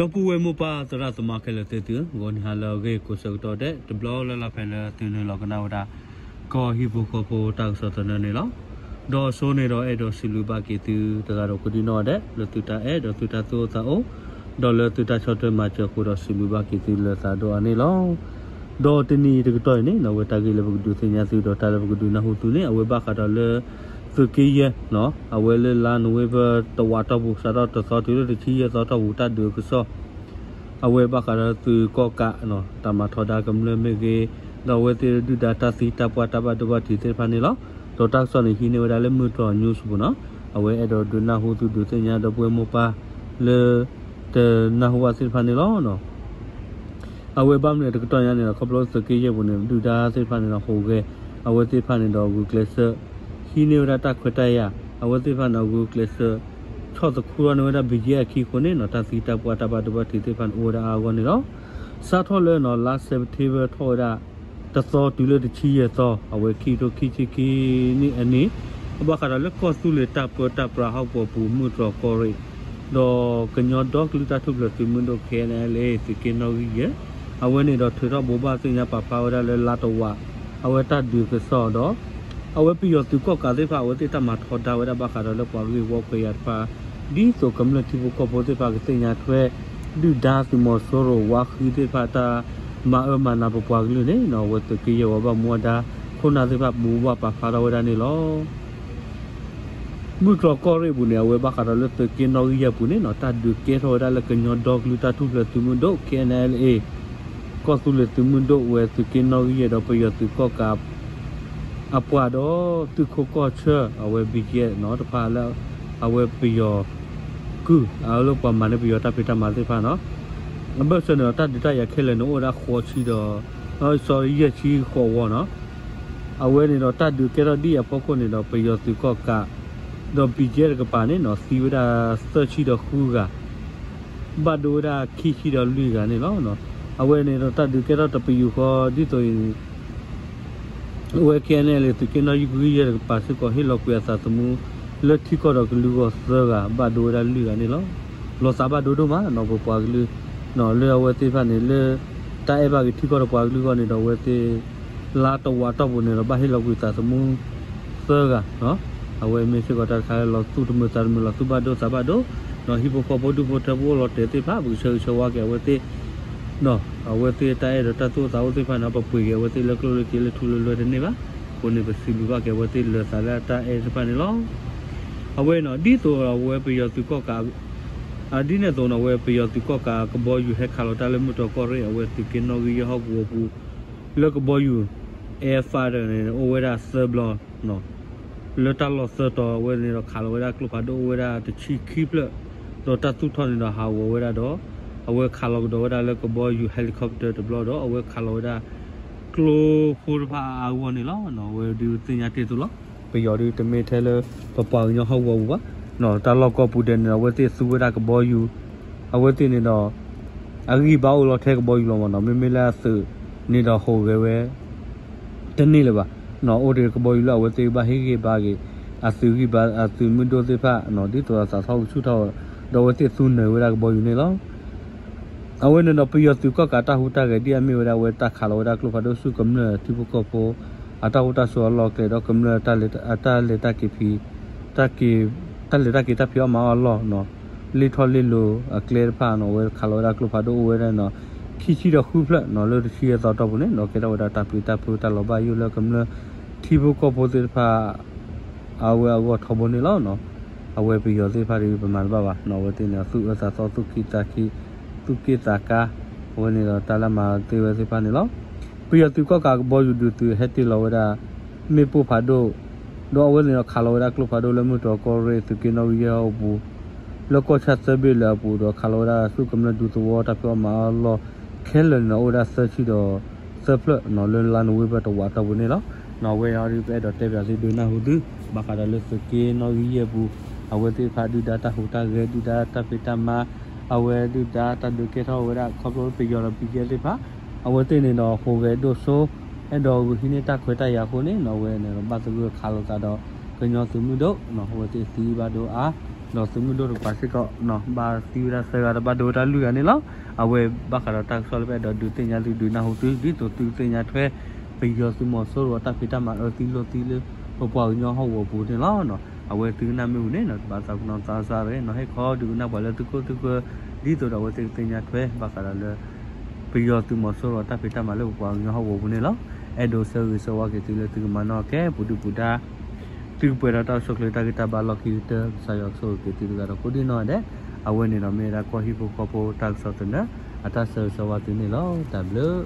ဒီပုၢ်ဝဲၢ်မိၢ်ပၢ်သရၣ်သမါခဲလၢာ်သ့ၣ်သု, ဂီၤနံၤဟါလၢအဂ့ၤကိးဆၢကတီၢ်ဒဲး တဘျီလၢ်လၢ်ဖဲလၢသုနုာ်လီၤကနၣ်ဝဲဒၣ် ကီၢ်ဟံၣ်ဖိဃီဖိတၢ်ကစီၣ်သနၢၣ်န့ၣ်လီၤ. ဒီးအဆိန့ၣ်ဒီးအဲၣ်ဒိးစံးဘျုးဘၣ်က့ၤသုတဂၤဒီးကိးဒံနီၢ်ဒဲး လၢသုတၢ်အဲၣ်ဒီးသုတၢ်သူၣ်အိၣ်သးအိၣ်, ဒီးလၢသုတၢ်ဆီၣ်ထွဲမၤစၢၤအဃိဒီးစံးဘျုးဘၣ်က့ၤသုလၢသးဒိၣ်အါန့ၣ်လီၤ. ဒီးတနံၤအံၤတကတီၢ်အံၤန့ၣ် အဝဲတၢ်ဂ့ၢ်လၢပကဒုးသ့ၣ်ညါသုဒီးတၢ်လၢပကဒုးနၢ်ဟူသုန့ၣ် အဝဲဘၣ်ဃးဒီးလၢ သုးက့ယဲၢ် အဝဲလၢလါနိၣ်ဝ့ဘၢၣ်တဝးတီၢ်ပူၤ စးထီၣ်တသီတုၤလၢတဆံယဲၢ်သီတီၢ်ပူၤ တၢ်ဒုးအကစီၣ် အဝဲဘၣ်ဃးဒီးသုးကီၣ်ကး တၢ်မၤထီဒါကမျၢၢ်မ့ၢ်ဂ့ၤ, ဒီးအဝဲသ့ၣ်ဒုၣ်ဒါတၢ်သံတၢ်ပှၢ်တၢ်ဘၣ်ဒိဘၣ်ထံးသ့ၣ်တဖၣ်န့ၣ်လီၤ. ဒီးတၢ်ကစီၣ်န့ၣ် ဟံးန့ၢ်ဝဲဒၣ်လၢမုၢ်တြီၤ news ပူၤနီၤ, အဝဲအဲၣ်ဒိးဒုးနၢ်ဟူသုဒုးသ့ၣ်ညါဒီပုၢ်ဝဲၢ်မိၢ်ပၢ်လၢ တနၢ်ဟူဘၣ်သ့ၣ်တဖၣ်န့ၣ်လီၤ. အဝဲဘၣ်မနုၤတကတီၢ်ညါန့ၣ်ဒီး ခီဖျိသုးက့ယဲၢ်ပူၤန့ၣ် ဒုၣ်ဒါသ့ၣ်တဖၣ်န့ၣ်ဒီးဟူးဂဲၤ, အဝဲသ့ၣ်တဖၣ်န့ၣ်ဒီးဂုာ်ကျဲးစၢး ဟံးန့ၢ်ဝဲဒၣ်တၢ်ခွဲးတၢ်ယာ်, အဝဲသ့ၣ်တဖၣ်န့ၣ်ဒီးဂုာ်ကျဲးစၢး ဆီၣ်သခူထီၣ်န့ၢ်ဝဲဒၣ် ဘံယဲၢ်အခံအဃိန့ၣ်နီၤ တၢ်သံတၢ်ပှၢ်တၢ်ဘၣ်ဒိဘၣ်ထံးသ့ၣ်တဖၣ်န့ၣ်အိၣ်ဝဲဒၣ်အါအါဂီၢ်န့ၣ်လီၤ. စးထီၣ်လၢနီၤ လါ September ထီၣ်ဝဲဒၣ် တသီတုၤလၢတဆံယဲၢ်သီ အဝဲခံကထိခံဆံခံနံၣ်အနံၤ အဘၣ်ဃးဒီးလၢကီၢ်သူလ့ၤတၢ်ပၢတၢ်ပြးဟီၣ်ကဝီၤပူၤ မုၢ်တြီၤကီၢ်ရ့ၣ် ဒီးကညီဒီကလုာ်တၢ်ထူၣ်ဖျဲးသုးမုၢ်ဒိၣ် ခဲအံၤန့ၣ်လၢ သုးက့နီၣ်ဂံၢ်ယဲၢ် အဝဲန့ၣ်ဒီးထုးထီၣ်ဘိးဘၣ်သ့ၣ်ညါပာ်ဖျါဝဲဒၣ်လၢလါတဝး အဝဲတၢ်ဒုးကစီၣ်ဒီး အဝဲပယီၤသုးကီၣ်ကးသ့ၣ်တဖၣ် အဝဲသ့ၣ်တၢ်မၤထီဒါဝဲဒၣ်ဘၣ်ဃးဒီးလၢပှၤဂ့ၢ်ဝီခွဲးယာ်တဖၣ် ဒ်သိးကမျၢၢ်ထံဖိကီၢ်ဖိသ့ၣ်တဖၣ်ကသ့ၣ်ညါထွဲ ဒုၣ်ဒါသုးမီၤစိရိၤဝါဃံသ့ၣ်တဖၣ်တၢ်မၤအၢမၤနးပပှၤကလုာ်န့ၣ်နီၤ အဝဲသုးက့ယဲၢ်ဝဲဘၣ်မူဘၣ်ဒါ ခိၣ်နၢ်သ့ၣ်တဖၣ်ဘိးဘၣ်ပာ်ဖျါထီၣ်ဝဲဒၣ်န့ၣ်လီၤ. မုၢ်တြီၤကီၢ်ရ့ၣ်အပူၤန့ၣ် အဝဲဘၣ်ဃးဒီးလၢသုးက့နီၣ်ဂံၢ်ယဲၢ်အပူၤန့ၣ်နီၤ တၢ်ဒုးကဲထီၣ်ဝဲဒၣ်လၢကညီဒီကလုာ်တၢ်ထူၣ်ဖျဲးသုးမုၢ်ဒိၣ် ခဲအံၤန့ၣ်လၢ ကီၢ်သူလ့ၤသုးမုၢ်ဒိၣ်ဝဲသုးက့နီၣ်ဂံၢ်ယဲၢ်ဒီးပယီၤသုးကီၣ်ကး အပှၤဒီးသုးခိးကီၢ်ဆၢ အဝဲ ဘံကဲ နီၤ တဖၣ်လၢ အဝဲပယီၤ ကုၢ် အလၢပှၤမၤန့ၢ်ပယီၤတၢ်ဖံးတၢ်မၤသ့ၣ်တဖၣ်နီၤ အဘၢၣ်စၢၤန့ၣ်ဒီးတၢ်ဒုးတၢ်ယၤခဲလၢာ်န့ၣ်အိၣ်ဝဲဒၣ်ဃိးဆံဒီး စီ ယဲၢ်ဆံဃိးဝီနီၤ အဝဲန့ၣ်ဒီးတၢ်ဒုးကဲထီၣ်ဒ်အံၤအဖီခိၣ်န့ၣ်ဒီး ပယီၤသုးကီၣ်ကး ဒီး ဘံကဲ တကပၤန့ၣ်နီၤ သံဝဲဒၣ်သၢဆံဒီးဃုဂၤ ဘၣ်ဒိဝဲဒၣ်ခံဆံဒီးလွံၢ်ဂၤန့ၣ်လီၤ. အဝဲန့ၣ်ဒီးတၢ်ဒုးကဲထီၣ်တပယူာ်ဃီ ဒ်သိးအံၤ အဝဲ ခဲအံၤန့ၣ်လၢ သုးက့နီၣ်ဂံၢ်ယဲၢ်တကပၤစ့ၢ်ကီး ဟ့ၣ်လီၤကွံာ်အသးသမူ လၢထံကီၢ်ဒီးကလုာ်ဂီၢ်သၢဂၤ ဘၣ်ဒိဝဲဒၣ်လွံၢ်ဂၤန့ၣ်လီၤ. လီၤသးဘၣ်ဒိဒိၣ်မးနီၤ ပပှၤကလုာ် လၢအဝဲသ့ၣ်တဖၣ်န့ၣ် လၢတၢ်အဲၣ်ဘၣ်က့ၤထံကီၢ်ဒီးပှၤကလုာ်အဂီၢ်န့ၣ်ဒီး အဝဲသ့ၣ် လါတဝးတီၢ်ပူၤန့ၣ်ဒီး ဘၣ်ဟ့ၣ်လီၤကွံာ်သးသမူ သၢဂၤ အဝဲမ့ၢ်စ့ၢ်ကီးတၢ်တခါလၢလီၤသူၣ်တမုာ်သးတမုာ် လီၤသူၣ်ဘၣ်ဒိသးဘၣ်ဒိ ဟံၣ်ဖိဃီဖိဒူၣ်ဖိထၢဖိအိၣ်လီၤတဲာ်သ့ၣ်တဖၣ် ပကဆၢဂ့ၤဆၢဝါက့ၤအဝဲသ့ၣ် အဝဲသ့ၣ်တၢ်အဲၣ်ဒီးတၢ်သူၣ်အိၣ်သးအိၣ်သ့ၣ်တဖၣ်န့ၣ် ပပှ့ၤက့ၤအဝဲသ့ၣ်လၢကျိၣ်လၢစ့လၢထူလၢလွဲၢ်တန့ၢ်ဘၣ်. အဃိန့ၣ် ပစံးဘျုးဘၣ်က့ၤအဝဲသ့ၣ်လၢသးလၢအတၢ်အဲၣ်သ့ၣ်တဖၣ်န့ၣ်လီၤ. အဝဲနီၤ ဒ်သိးအဝဲပယီၤသုးကီၣ်ကး ဒ်န့ၣ်အသိးနီၤ အဝဲပယီၤသုးကီၣ်ကးကဘီယူၤဟဲခးလီၤတၢ်လၢမုၢ်တြီၤကီၢ်ရ့ၣ် အဝဲသုးက့နီၣ်ဂံၢ်ယဲၢ်ဟီၣ်ကဝီၤပူၤ လၢကဘီယူၤ Air Fighter န့ၣ် အိၣ်ဝဲဒၣ်သၢဘျီ လၢတၢ်လီၢ်သၢတီၤ အဝဲန့ၣ်ဒီးခးလီၤဝဲဒၣ်ကျိဖးဒိၣ်အိၣ်ဝဲဒၣ်တဆံခံဖျၢၣ် ဒီးတၢ်သူၣ်ထီၣ်န့ၣ်ဒီးဟးဂီၤဝဲဒၣ်ဒီး အဝဲခးလီၤကဒီးဝဲဒၣ်လၢကဘီယူၤ helicopter တဘျီဒီး အဝဲခးလီၤဝဲဒၣ် ကျိဖိတဖၣ်အါအါဂီၢ်ဂီၢ်န့ၣ်လီၤ. အဝဲဒုးသ့ၣ်ညါတ့ၢ်အသိးလီၤ. ပယီၤဒုးတမ့ၢ်ထဲလၢ ပပှၤကညီဟီၣ်ကဝီၤပူၤဘၣ် တၢ်လီၢ်ကီၢ်ပူၤဒဲးန့ၣ်ဒီး အဝဲသ့ၣ်သူဝဲဒၣ်ကဘီယူၤ အဝဲသ့ၣ်န့ၣ်ဒီး အဂံၢ်ဘါအိၣ်လီၤထဲကဘီယူၤလီၤမးနီၤ မ့မ့ၢ်လၢအသုးန့ၣ်ဒီးဟူးဂဲၤဝဲ တန့ၢ်လၢၤဘၣ် အိၣ်ဒံးကဘီယူၤလၢအဝဲသ့ၣ်ဘၣ်ဟ့ၣ်ဂံၢ်ဘါက့ၤ အသုးဂံၢ်ဘါအသုးမုၢ်ဒိၣ်သ့ၣ်တဖၣ် ဒ်သိးအသးထီၣ်ကဆူၣ်ထီၣ် ဒီးအဝဲသ့ၣ်သူနၢၤဝဲဒၣ်ကဘီယူၤန့ၣ်လီၤ. အဝဲန့ၣ်ဒီးပယီၤသုးကီၣ်ကးတၢ်ဟူးတၢ်ဂဲၤဒ်အမ့ၢ်ဝဲဒၣ် အဝဲတၢ်ခးလီၤဝဲဒၣ်ကျိဖးဒိၣ်ဆူကမျၢၢ်ထံဖိကီၢ်ဖိ အတၢ်အိၣ်တၢ်ဆိးအလီၢ်အကျဲဒီးကမျၢၢ်အတၢ်လဲၤတၢ်က့ၤဖံး တၢ်က့ၤ တၢ်လဲၤတၢ်က့ၤတၢ်ဖံးအီၣ်မၤအီၣ်အလီၢ် လ့ၣ်ထီၣ်လ့ၣ်လီၤအကျဲတဖၣ် အဝဲခးလီၤဝဲဒၣ်ကျိဖးဒိၣ်အိၣ်ဝဲဒၣ်န့ၣ် ခံဆံဒီးဃုဖျၢၣ် လၢတဆံယဲၢ်သီတီၢ်ပူၤန့ၣ် ဒီးကဲထီၣ်ဝဲဒၣ်တၢ်ပျံၤတၢ်ဖုးတၢ်လီၤဘၣ်ယိၣ်လၢကမျၢၢ်ထံဖိကီၢ်ဖိသ့ၣ်တဖၣ် အဝဲအဂီၢ်ထီဘိန့ၣ်လီၤ. အဝဲပယီၤသ့ၣ်တဖၣ်ဒီးပမၤတဘၣ်ဘၣ် အဝဲသ့ၣ်န့ၣ် သူၣ်အၢသးသီ သူၣ်က့သးကါ အဝဲန့ၣ်ဒီးတၢ်လၢမၤသ့ဝဲသ့ၣ်တဖၣ်န့ၣ်လီၤ. ပယီၤသုးကီၣ်ကးကဘီယူၤဒုးသုးဟဲတ့ၢ်လီၤဝဲဒၣ် မ့ၣ်ပိၢ်ဖးဒိၣ် ဒီးအဝဲန့ၣ်ဒီးခးလီၤဝဲဒၣ်ကျိဖးဒိၣ်လၢမုၢ်တြီၤကီၢ်ရ့ၣ်သုးက့နီၣ်ဂံၢ်ယဲၢ်ဟီၣ်ကဝီၤပူၤ လၢကီၢ်ဆၣ်သၢဘ့ၣ်လၢအပူၤ ဒီးခးလီၤဝဲဒၣ်ဆူကမျၢၢ်ဒူသဝီတၢ်ဖံးအီၣ်မၤအီၣ်အလီၢ် ခဲလၢာ်န့ၣ်ဒီးအိၣ်ဝဲဒၣ်သၢဆံဒီးသၢဖျၢၣ် လၢလါနိၣ်ဝ့ဘၢၣ်တဝးတီၢ်ပူၤန့ၣ်လီၤ. အဝဲအံၤဒုးပအဲၣ်ဒိးတဲပၠးသုဒုးနၢ်ဟူသု ဘၣ်ဃးဒီးလၢသုးက့နီၣ်ဂံၢ်ယဲၢ်ပူၤ အဝဲသ့ၣ်တဖၣ်ဒုၣ်ဒါတၢ်ဟူးတၢ်ဂဲၤ ဒုၣ်ဒါတၢ်ဖံးတၢ်မၤ အဝဲဒုၣ်ဒါတၢ်ဒုးကဲထီၣ်ဝဲဒၣ် ခီဖျိပယီၤဒီး ဘံကဲ သ့ၣ်တဖၣ် အဝဲသ့ၣ်န့ၣ်ဒီးဟူးဂဲၤဒိၣ်စိ အဲၣ်ဒိးဂုာ်ဟံးန့ၢ်တၢ်ခွဲးတၢ်ယာ်အဃိန့ၣ် အဝဲန့ၣ်ဒီးဘၣ်သဂၢၢ်ခးလိာ်သးဒီး ကညီသုးမုၢ်ဒိၣ် အဝဲသ့ၣ်သံဘၣ်ဒိအါ ဒီးသုးမုၢ်ဒိၣ်တကပၤစ့ၢ်ကီး ဘၣ်သံဝဲဒၣ်သၢဂၤ တဘၣ်ဒိဝဲဒၣ်လွံၢ်ဂၤန့ၣ်လီၤ. အဝဲဘၣ်ဃးဒီးတၢ်ကစီၣ်လၢပအဲၣ်ဒိးဒုးသ့ၣ်ညါသုဒုးနၢ်ဟူသု ဒ်သိးသုကသ့ၣ်ညါထွဲ ပယီၤသုးမီၤစိရိၤအတၢ်ဖံးတၢ်မၤအၢသံလိာ်သံလၢ ပပှၤကညီဟီၣ်ကဝီၤပူၤန့ၣ်လီၤ. အဝဲသုကနၣ်မ့ၢ်ဝံၤန့ၣ် တဘၣ်သးပနီၣ်သးစၢ်တဂ့ၤ နီၤဟ့ၣ်ခီဒုးကနၣ်ပှၤလၢသုခိၣ်သုဃၢၤ ဒ်သိးဒီးအဝဲသ့ၣ်ကသ့ၣ်ညါထွဲ ဘၣ်ဃးဒီးလၢ ပယီၤသုးမီၤစိရိၤအတၢ်ဖံးတၢ်မၤလၢပပှၤကညီဟီၣ်ကဝီၤပူၤန့ၣ်လီၤ. အဲၣ်ဒိးဆၢဂ့ၤဆၢဝါက့ၤသုလၢသုကမၤနီၣ်ကဲ ပူၤဒုၣ်ပူၤဒါ သုကပှဲၤဒီးတၢ်အိၣ်ဆူၣ်အိၣ်ချ့တၢ်ဂံၢ်တၢ်ဘါလီၢ်ခံကတၢၢ် ကစၢ်ယွၤကဆိၣ်ဂ့ၤက့ၤသုတဂၤဒီးကိးဒံၣ်နီၢ်ဒဲး. အဝဲန့ၣ်ဒီးမ့ၢ်ဝဲဒၣ်ကီၢ်ဟံၣ်ဖိဃီဖိတၢ်ကစီၣ်သနၢၣ် အတၢ်ဆၢဂ့ၤဆၢဝါသုန့ၣ်လီၤ. တၢ်ဘျုး